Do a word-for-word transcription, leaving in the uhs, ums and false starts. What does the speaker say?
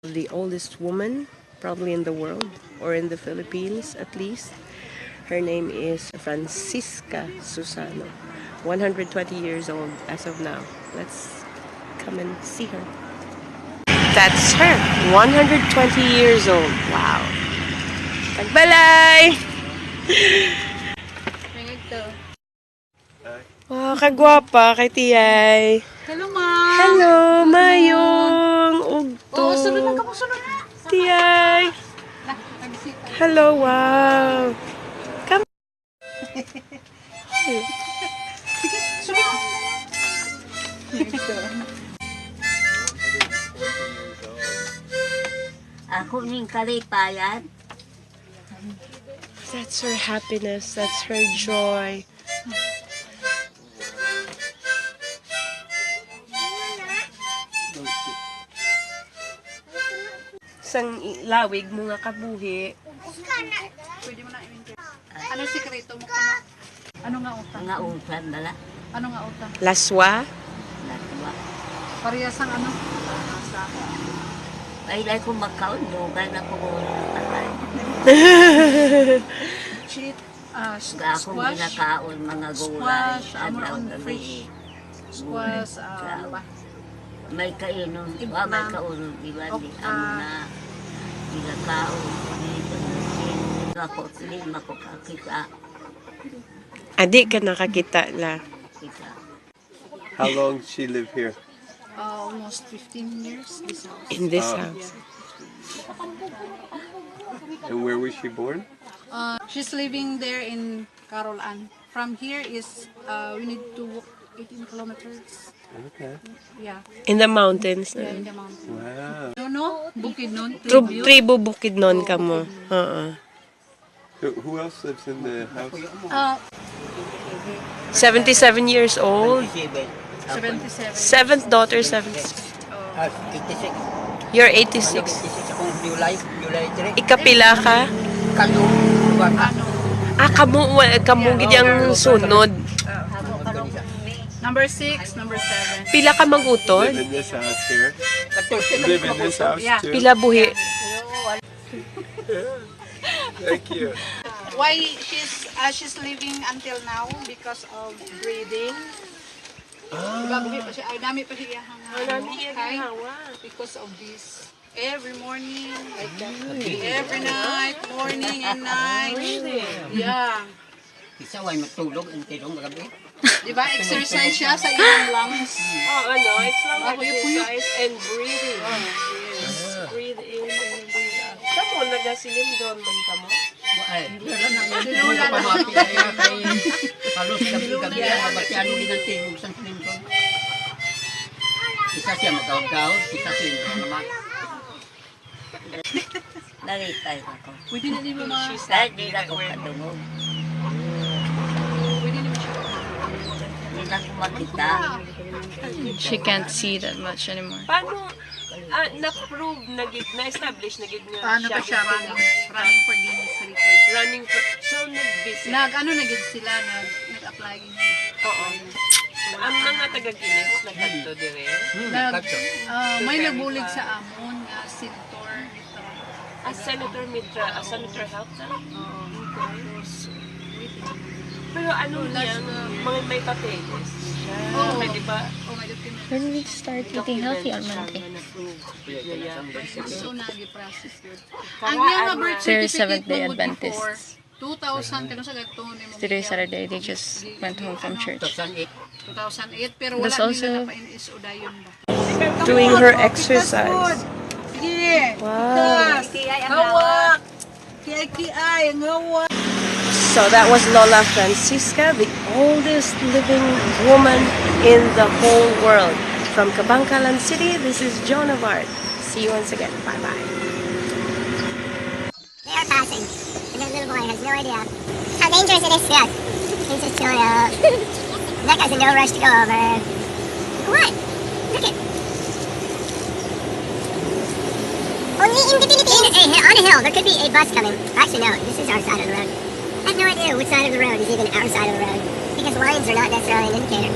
The oldest woman probably in the world, or in the Philippines at least. Her name is Francisca Susano, one hundred twenty years old as of now. Let's come and see her. That's her, one hundred twenty years old. Wow. Tagbalay! Wow, kagwapa kay Tiyay. Hello, ma'am. Hello, mayong ugto. Oo, sulod lang kamo, sulod. Tiyay. Hello, wow. Come. Sige, sulod. Ako ning kalipayan. That's her happiness. That's her joy. Sang i-, lawig mo nga kabuhi. Pwede mo na i-, ano sikreto mo kuno? Ano nga utang? Nga utang, dala. Ano nga utang? Laswa? Laswa. Parehas ang ano? Ay, dahil kung magkaon, dugay na ko. Cheat. Ah, s-, Ga akong squash. Ginakaon, mga gulay, Squash, amo adlaw, ang gabi. Fresh. Squash, ah, ano ba? May kainon. Eggplant. Wa, may kaunon, di ba? Di, okra. Amo na. Ginakaon, di, di, di, ako, di, makakakita. Adi ka nakakita la. Kita. How long she live here? Uh, almost fifteen years, this house. In this Ah. house. And where was she born? Uh, she's living there in Carol Ann. From here is, uh, we need to walk eighteen kilometers. Okay. Yeah. In the mountains. Yeah, in the mountains. Wow. No, no, Bukidnon, Trib-, Tribute. Tribo Bukidnon Oo, kamo. Bukidnon. Oo. Who, who else lives in the house? Uh, Seventy-seven years old. Seventy-seven. Seventh daughter, seventy-seven. Oh. Ah, eighty-six. You're eighty-six. Ano, eighty-six ako, July, July three. Ikapila ka? Kaluban. Ano? Ah, kamo, wa-, kamo Yeah. gid ang Number sunod. Number six, number seven. Pila ka mag-utod? Live in this house here. Katorse You live in this house Yeah. too? Pila buhi? Thank you. Why she's, uh, she's living until now? Because of breeding. Diba, buhi pa siya. Ay, nami pa siya iyahang, Ang nami ano, iya height. Ginhawa. Because of this. Every morning, like that. Every night, morning and night. Really? Yeah. Isa, way matulog ang tilong gabi. Di ba? Exercise siya sa iyang lungs. Oh, ano, it's long Bago yung puyo. Exercise and breathing. Oh, yes. Breathe in and breathe out. Kamo, nagasilindon man kamo? Ay, wala na. Si Lola na. Pamati kaya kay halos gabi-gabi, Lola. Mabati, ano, din ang tingog sa silindon. Isa siya magawag-gawag, isa silindon naman. Nalipay ako. Pwede na di mo ma- Kahit di na ko kadungog. Pwede na siya. Di na ko makita. She can't see that much anymore. Paano, ah, na-prove na gid, na-establish na gid nga Paano siya ba siya gid running, sila? Running for Guinness Record? Running for, so, nag-visit? Nag-, ano na gid sila, nag-, nag-apply gid. Oo. Ang mga taga Guinness nagkadto dire? Hmm, Nag-, nagkadto. Ah, may Preparing nagbulig pa. Sa amon nga senator. Ah, Senator Mitra, ah, Senator Help na? Oo. Okay. Pero ano So, niya, last, uh, mga may papeles siya. Oo. May, di ba? Oh, may documents. When we start eating healthy on Monday? May documents siya na nag-prove niya yan. So, nag-process yun. Ang iyang birth certificate They're Seventh Day Adventists. Two thousand, kanus-a gani ni mo Today, Saturday, they just went home from church. Two thousand eight, pero wala nila napa-N S O dayon ba? Doing her exercise. Sige. Wow. Hawak. Kiay, kiay, ang hawak. So that was Lola Francisca, the oldest living woman in the whole world. From Kabankalan City, this is Joan of Arc. See you once again. Bye-bye. They are passing, and the little boy has no idea how dangerous it is to go. He's just chilling out. That guy's in no rush to go over. What? Look at. Only in the Philippines. Hey, hey, on a hill, there could be a bus coming. Actually, no, this is our side of the road. I have no idea which side of the road is even our side of the road, because lines are not necessarily an indicator.